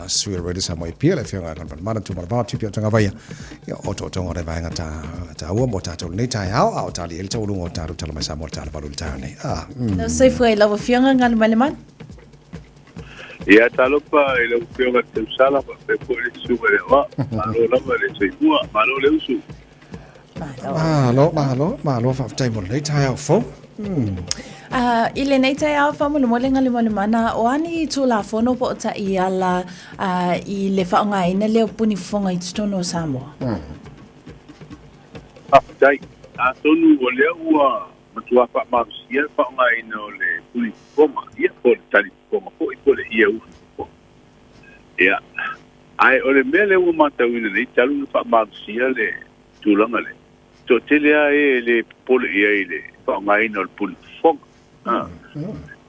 sui o le Radio Samoa i Apia, le Afioga ia Galumalemana Tuimalealiifano Tupia Tagavaia, ia o otootoga o le vaega taua mo tatou i lenei taeao, a o tali ai le taualuga o tatou Tala Mai Samoa i le taeao valu i le taeao nei. Ah, mm. Lau soifua i lau Afioga Galumalemana. Ia, talofa i lau Afioga Teusala faapea foi le susuga i le Aoao. Malo lava le soifua, malo le usu. Malo, malo, malo faafetai mo lenei taeao fou. I lenei taeao faamolemole Galumalemana, o a ni Tulafono po o taiala i le faaaogaina lea o puni fofoga i totonu o Samoa? Faafetai. Atonu o lea ua matua faamalosia le faaaogaina o le puni fofoga, ia po o le tali fofoga foi po o le ia ufi fofoga. Ia, ae o le mea lea ua matauina nei talu ona faamalosia le tulaga lea, toatele lava e e le popole i ai i le faaaogaina o le puni fofoga. A,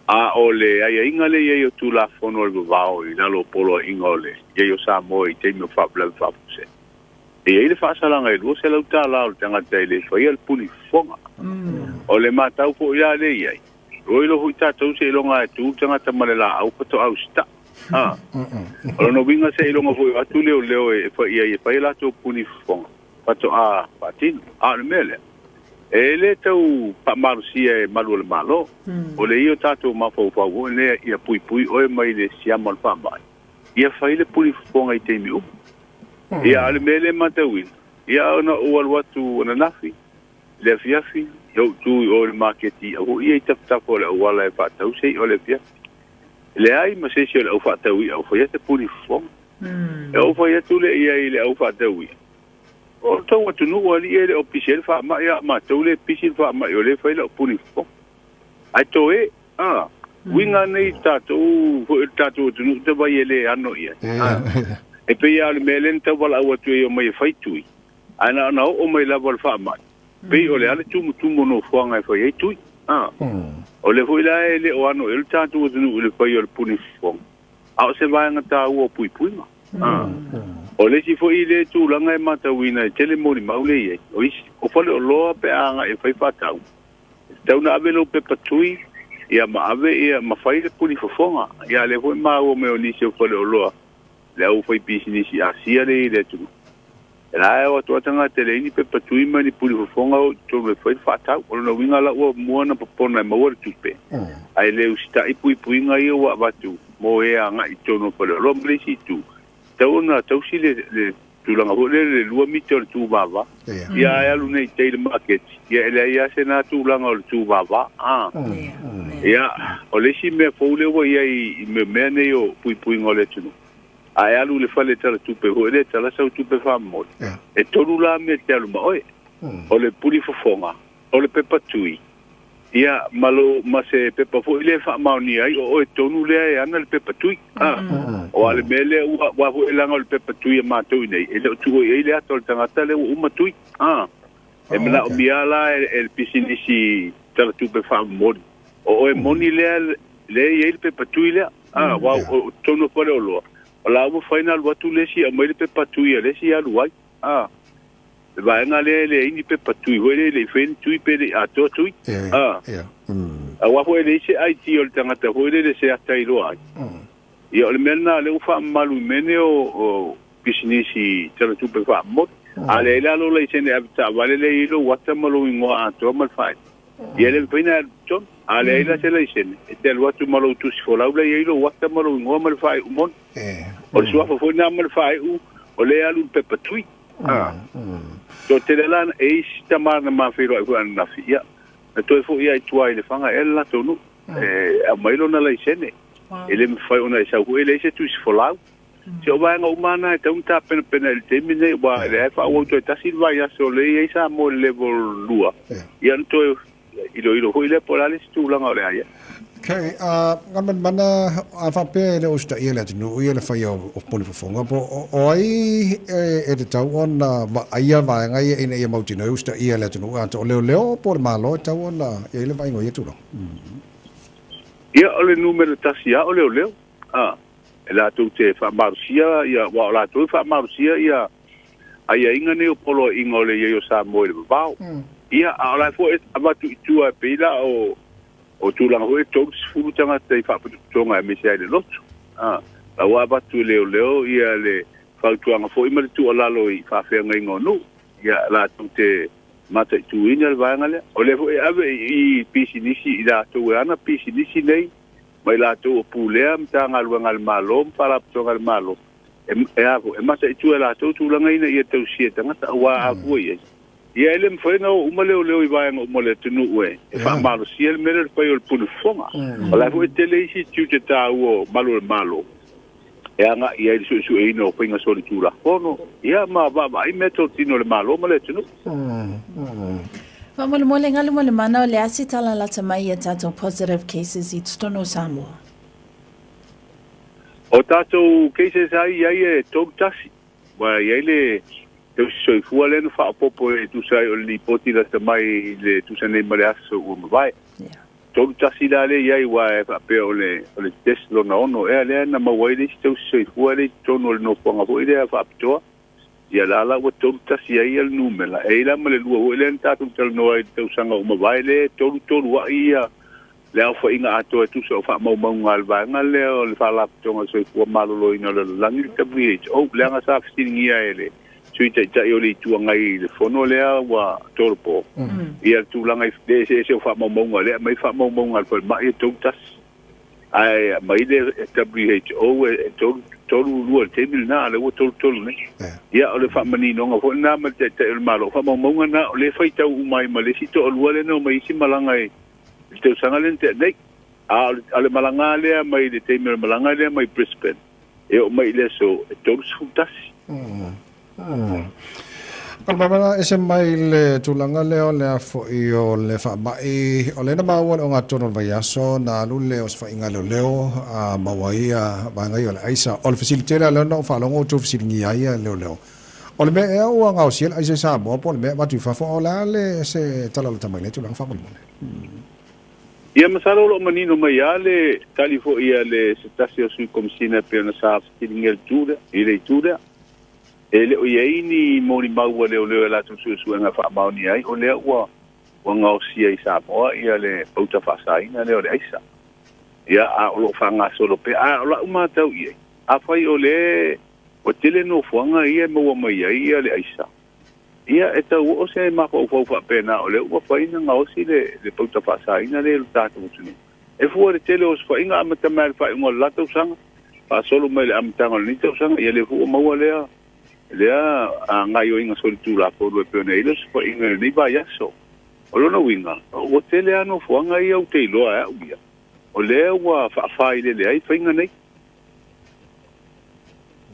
a o le aiaiga lea i ai o Tulafono o le Vavao i lalo o poloaiga o le i ai o Samoa i taimi o faalavelave faafuasei, e i ai le faasalaga e $200 o le tagata e le faia le puni fofoga. O le matau foi la lea i ai, ua iloa foi tatou seiloga e tu le tagata ma le laau faatoa usitai. A, o lona uiga seiloga foi o atu leoleo e fai i ai e fai a latou puni fofoga faatoa faatino. A o le mea lea, e le tau faamalosia e malu o le Malo. O le ia o tatou mafaufau foi lea ia puipui oe mai le siama o le faamai, ia fai le puni fofoga i taimi uma. Ia, a o le mea lea e matauina, ia ona ou alu atu ananafi, i le afiafi, i ou tu i o i le maketi i'a foi ia i tafatafa o le auala e faatau se i'a o le afiafi. E leai ma se isi o le au faatau i'a o faia se puni fofoga. E ou fai atu lea i ai i le au faatau i'a, O le tou atunuu alii e le o pisi ai le faamai, a o matou lea e pisi le faamai o lea e fai lau puni fofoga. Ae toe, a, uiga nei tatou foi o le tatou atunuu te vai e le ano i ai. A, e pei lava o le mea lea na tau valaau atu ai e omai e fai tui, ae na ona oo mai lava o le faamai, pei o le a le tumutumu o nofoaga e fai ai tui. A, o lea foi la e le o ano i ai le tatou atunuu i le fai o le puni fofoga, a o se vaega taua o puipuiga. A, o le isi foi lea tulaga e matauina e tele molimau lea i ai, o isi, o faleoloa pe a agai e fai faatau, E tatau ona ave lou pepa tui, ia ma ave ia ma fai le puni fofoga. Ia a lea foi maua mai o nisi o faleoloa le au fai pisinisi Asia lea i le atunuu. E la e o atu a tagata e leai ni pepa tui ma ni puni fofoga o i totonu e fai le faatau. O lona uiga la ua mua ona popona e maua le tupe, ae le usitai puipuiga ia ua avatu mo e agai i totonu o faleoloa. Ma le isi itu, tatau ona tausi le, le tulaga foi lele le 2 mita o le tuvava. Ia ae alu nei i tai i le maketi, ia e leai lava se na tulaga o le tuvava. A. Ia, o le isi mea fou lea ua i ai i mea mea nei o puipuiga o le atunuu, a e alu i le fale tala tupe foi lea e tala sau tupe faamomoli, e tolu la mea e te alu ma oe. O le puli fofoga, o le pepa tui, ia, ma lo, ma se pepa foi lea e faamaonia ai o oe tonu lea e ana le pepa tui. A, o a le mea lea ua, ua foi leaga o le pepa tui a matou i nei, e le o tuu i ai le ata o le tagata lea ua uma tui. A, e manaomia la e, e le pisinisi tala tupe faamomoli, o oe moni lea, lea e i ai le pepa tui lea. A, aua o, o totonu o faleoloa, o la ua mafai ona alu atu le isi e aumai le pepa tui a le isi e alu ai. A, le vaega lea e leai ni pepa tui foi lea e le i faia ni tui pe le i atoa tui. A, aua foi e leai se ID o le tagata foi lele se ata iloa ai. Ia o le mea lena lea ua faamamalu i mea nei o pisinisi tala tupe faamomoli. A leai la lou laisene avetaavale lea e i ai lou ata ma lou igoa atoa ma le faaiuga, ia e le mafai ona e alu i totonu. A leai la se laisene, e te alu atu ma lou tusi folau lea e i ai lou ata ma lou igoa ma le faaiuga moni. O le suafa foi lena ma le faaiu, o lea e alu i le pepa tui. Toatele la e i isi tama na ma feiloai foi ananafi, ia, na toe foi lava i tua i Lefaga ea le latou nuu, e aumai lona laisene. E le mafai ona e sau foi e leai se tusi folau. Se o vaega uma lava na e tatau ona tapenapena i le taimi lenei, aua o lea e faaauau toe tasi le vaiaso o lea e i ai Samoa i le level 2, ia ona toe iloilo foi lea po o le a le isi tulaga o le a i ai. Okay, Galumalemana, a faapea e le o usitaia e le atunuu ia le faia o puni fofoga, po o ai e tatau ona vaaia vaega ia ina ia mautinoa e usitaia e le atunuu atoa, o leoleo po o le Malo e tatau ona i ai le vaaiga o ia tulaga? Ia, o le numera tasi lava o leoleo, a, e latou te faamalosia ia, aua o latou e faamalosia ia aiaiga nei o poloaiga o le i ai o Samoa i le vavao. Ia, a o la e foi e avatu i tua e pei la o tulaga foi e 30 tagata i faapotopotoga aemaise ai le lotu. A. La ua avatu e leoleo ia le fautuaga foi ma le tuualalo i faafeagaiga o nuu, ia latou te mataituina le vaega lea. O lea foi e ave i pisinisi i latou e ana pisinisi nei ma i latou o pulea Matagaluega a le Malo ma Faalapotopotoga a le Malo e a foi, e mataitu e latou tulaga ina ia tausia e tagata aua a fua i ai. Ia e le mafai ona o uma leoleo i vaega uma o le atunuu e faamalosia le mea lea o le fai o le puni fofoga. O la foi e tele isi tiute taua o malu o le Malo e agai i ai le suesueina o faiga solitulafono, ia ma vaavaai meatotino a le Malo ma le atunuu. Faamolemole galu ma le mana o le a se tala lata mai i a tatou positive cases i totonu o Samoa? O tatou cases a i ai e 31, ua i ai le tausi soifua lea na faaopoopo e tusa ai o le lipoti lata mai i le tusa nei ma le aso ua mavae. 31 la lea i ai aua e faapea o le o le test lona ono ea lea na maua ai le isi tausi soifua lea i totonu o le nofoaga foi lea faapitoa. Ia la la ua 31 ai ia le numera. E i ai la ma le lua foi lea na tatou talanoa ai i le tausaga ua mavae lea e 33 ai ia le aofaiga atoa e tusa o faamaumauga a le vaega lea o le Faalapotopotoga o le Soifua Maloloina o le Lalolagi, le WHO, leaga sa fesiligia e le Sui Taitai o le Itu Agai i le fono lea ua tolopo ia le tulaga i le eseese o faamaumauga, lea e aumai faamaumauga a le falemai e 31, ae aumai le WHO e 32 i le taimi lena, a o lea ua 33 nei. Ia, o le faamaninoga foi lena ma le Taitai o le Malo, o faamaumauga na o lea e faitau uma ai ma le isi toalua lea na omai isi malaga i le tausaga lea na tea nei. A o le malaga lea mai le taimi o le malaga lea mai Brisbane e oo mai i le aso e 31. O le mea ese mai le tulaga lea o le a foi o le faamai, o lea na maua le ogatotonu o le vaiaso na alu le osofaiga leoleo a maua ai ia vaega ia o le aisa. O le fesili tele lava lea na ou faalogo ua outou fesiligia ai ia leoleo. O le mea ea ua gaosia le aisa i Samoa po o le mea e avatu i fafo a o le a le se tala lata mai lea tulaga faamolemole? Ia masalo o lo o manino mai lava le tali foi a le se tasi o Sui Komesina e pei ona sa fesiligia i le itu lea, i le itu lea. E le o i ai ni molimau a leoleo i a latou suesuega e faamaonia ai o lea ua ua gaosia i Samoa ia le pauta faasaina lea o le aisa. Ia a o lo o faagasolo pea. A o lau matau i ai, afai o lea Ua tele nofoaga ia e maua mai ai ia le aisa. Ia e tau oo se mafaufau faapena o lea ua mafai ona gaosi le le pauta faasaina lea i lo tatou atunuu. E fua i le tele o osofaiga amata mai lava i le faaiuga o le la tausaga, faasolo mai i le amataga o lenei tausaga, ia lea foi ua maua lea lea gaoioiga solitulafono e pei ona i ai le osofaiga i lenei vaiaso. O lona uiga, ua tele lava nofoaga ia ou te iloa e au ia, o lea ua faafailele ai faiga nei.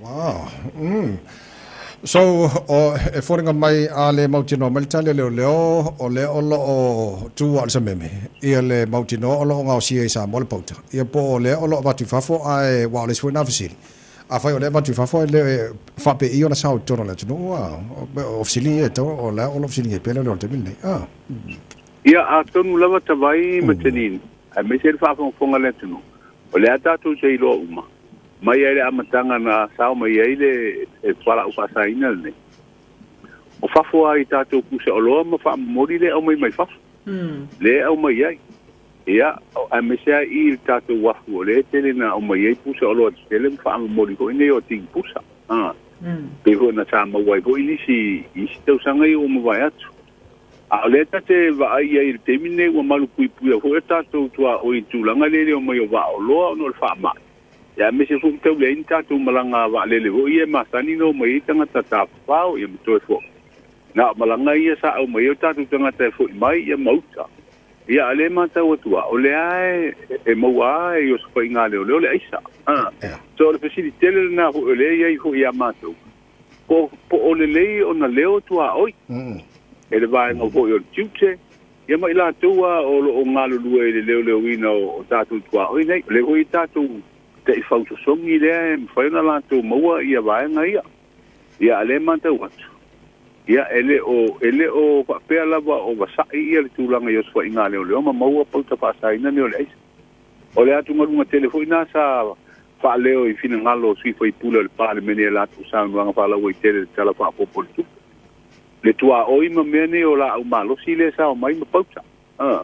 Wow. So, o, e foliga mai a le mautinoa mai le tali a leoleo, o lea o lo o tu a o le sameme, ia le mautinoa o lo o gaosia i Samoa le pauta. Ia po o lea o lo o avatu i fafo, ae ua o le isi foi na fesili. Afai o lea e avatu i fafo, e le faapei ona sao i totonu o le atunuu, a o fesili ia e tau, o lea o lo o fesiligia pea leoleo i le taimi lenei. Ah. Ia, atonu lava Tavai ma Janine, aemaise le faafogafoga a le atunuu, O le a tatou te iloa uma, mai lava i le amataga na sao mai ai le fualaau faasaina lenei, o fafo lava i tatou pusa oloa ma faamomoli lea e aumai mai fafo, lea e aumai ai. Ia, aemaise lava i le tatou uafu o lea e tele na aumai ai pusa oloa tetele ma faamomoli foi nei o tini pusa. Pei foi ona sa maua ai foi nisi i isi tausaga ia ua mavae atu. A o lea ta te vaai i ai i le taimi lenei ua malupuipuia foi a tatou tuaoi i le tulaga lea i le omai o vaaoloa ona o le faamai, ia aemaise foi ua tau leai ni tatou malaga vaalele foi ia e masani ona omai ai tagata tafafao ia ma toe foi. Na o malaga ia sa aumai ai o tatou tagata e foi mai ia ma uta. Ia a o lea e matau atu lava, o lea lava e maua lava i osofaiga a leoleo le aisa. So o le fesili tele lena foi o lea e i ai foi ia matou, Po, po o lelei ona leo tuaoi e le vaega foi o le tiute, ia ma i latou a o lo o galulue i le leoleoina o tatou tuaoi nei. O lea foi e tatou taifau sosogi lea e mafai ona latou maua ia vaega ia. Ia a o lea e matau atu, ia e le o, e le o faapea lava o vasai ia le tulaga i osofaiga a leoleo ma maua pauta faasaina nei o le aisa. O le atugaluga tele foi lena sa faaleo i finagalo o sui faipule o le Palemene i a latou saunoaga faalauaitele i le Tala Faaopoopo o le Tupe. Le tuaoi ma mea nei o laau malosi lea e sao mai ma pauta. A.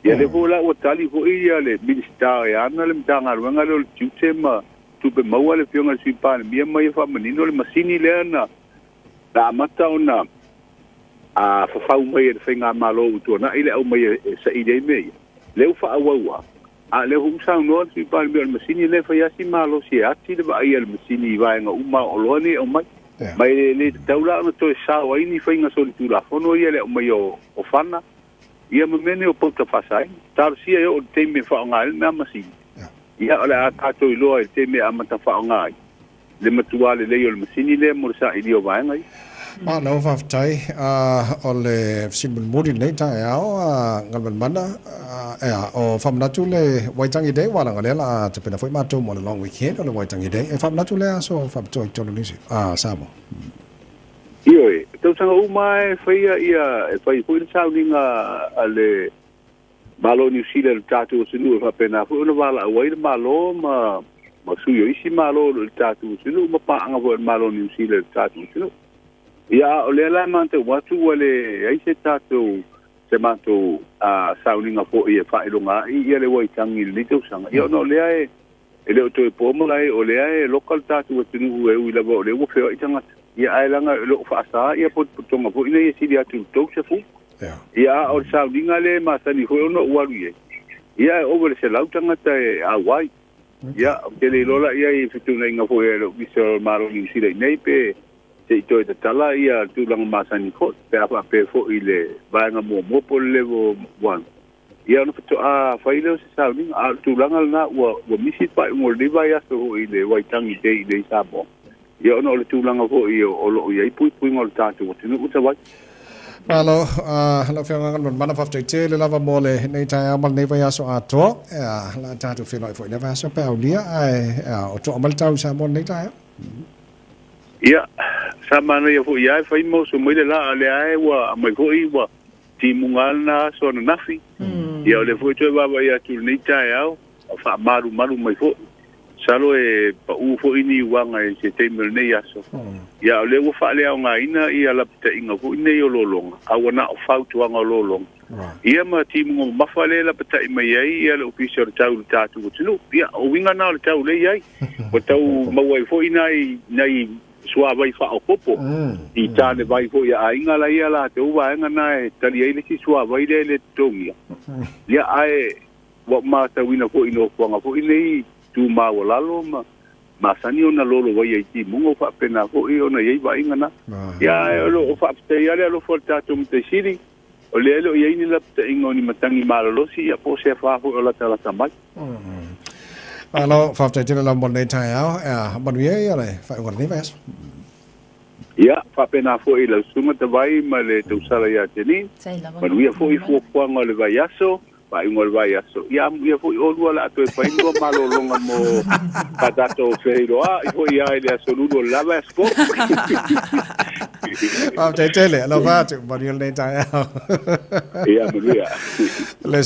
Ia lea foi la ua tali foi ia le Minisita e ana le Matagaluega lea o le Tiute ma Tupe Maua le Afioga i le Sui Palemia ma ia faamanino le masini lea na na amata ona a fafau mai e le faigamalo ua tuanai le aumai e saili ai mea ia. Lea ua faaauau lava, a o lea foi ua saunoa le Sui Palemia o le masini lea e fai lava si malosi e ati le vaaia e le masini i vaega uma o oloa nei e aumai. Ma e le tatau la ona toe sao ai ni faiga solitulafono ia i le aumaia o fana ia ma mea nei o pauta faasaina. Talosia e oo i le taimi e faaaoga ai lena masini, ia o le a tatou iloa i le taimi e amata faaaoga ai le matua lelei o le masini lea mo le sailia o vaega ia. Malo faafetai. O le fesili mulimuli lenei taeao, Galumalemana, ea, o faamanatu le Waitangi Day, aua leaga o lea o le a tapena foi matou mo le long weekend o le Waitangi Day. E faamanatu lea aso faapitoa i totonu o Niu Sila, Samoa. Ioe, o tausaga uma e faia ia, e fai foi le sauniga a le Malo o Niu Sila i le tatou atunuu e faapena foi ona valaau ai le Malo ma ma sui o isi Malo o lo o i le tatou atunuu ma paaga foi a le Malo o Niu Sila i le tatou atunuu. Ia, a o lea la e matau atu ua leai se tatou se matou sauniga foi e faailoga ai ia le Waitangi i lenei tausaga, ia ona o lea e E le o toe po malae, o lea e loka le tatou atunuu e ui lava o lea ua feoai tagata. Ia ae leaga o lo o faasa ia potopotoga foi nei e sili atu i le 30. Ia a o le sauniga lea e masani foi ona ou alu i ai, ia e ova i le 100 tagata e auai. Ia ou te le iloa la i ai i fetuunaiga foi a le Ofisa o le Malo o Niu Sila i nei pe se i toe tatala ia tulaga masani foi pe a faapea foi i le vaega muamua po o le level 1. Ia ona faatoa fai lea o se sauniga, a o le tulaga lena ua, ua misi le faaiuga o lenei vaiaso foi i le Waitangi Day i inei i Samoa, ia ona o le tulaga foi o lo o i ai puipuiga o le tatou atunuu talu ai. Malo, lau Afioga Galumalemana, faafetai tele lava mo lenei taeao ma lenei vaiaso atoa. O le a tatou feiloai foi i lea vaiaso pe aulia, ae o toa mai le tau i Samoa i lenei taeao. Ia, sa manaia foi lava e fai ma oso mai le la, a o lea lava ua aumai foi ua timuga lava lena aso ananafi. Ia o lea foi toe vaavaai atu i lenei taeao, a faamalumalu mai foi. Masalo e pau foi ni uaga i se taimi o lenei aso. Ia a o lea ua faaleaogaina ia lapataiga foi nei o lologa, a ua na o fautuaga o lologa. Ia ma timuga mamafa lea e lapatai mai ai ia le Ofisa o le Tau i le tatou atunuu. Ia o uiga na o le tau lea e i ai. Ua tau maua ai foi nai nai suavai faaopoopo i tānevai foi a aiga la ia latou vaega na e tali ai le isi suavai lea e le totogia. Ia, ae ua ou matauina foi i nofoaga foi nei tu maualalo ma masani ona lolovaia i timuga ua faapena foi ona i ai vaaiga na. Ia, ae o lo o faafetai lava le alofa o le tatou Matai Sili, o lea e le o i ai ni lapataiga o ni matagi malolosi ia po o se afa foi o latalata mai. Malo, faafetai tele lava mo lenei taeao. Ea, manuia ia le faaiuga o lenei vaiaso. Ia, faapena foi i lau susuga Tavai ma le tausala ia Janine. Manuia foi fuafuaga o le vaiaso, faaiuga o le vaiaso. Ia amuia foi oulua o le a toe fai lua malologa mo ka tatou feiloai foi lava i le aso Lulu o le la vaiaso fou. Faafetai tele, alofa atu, manuia lenei taeao. Ia, manuia. Le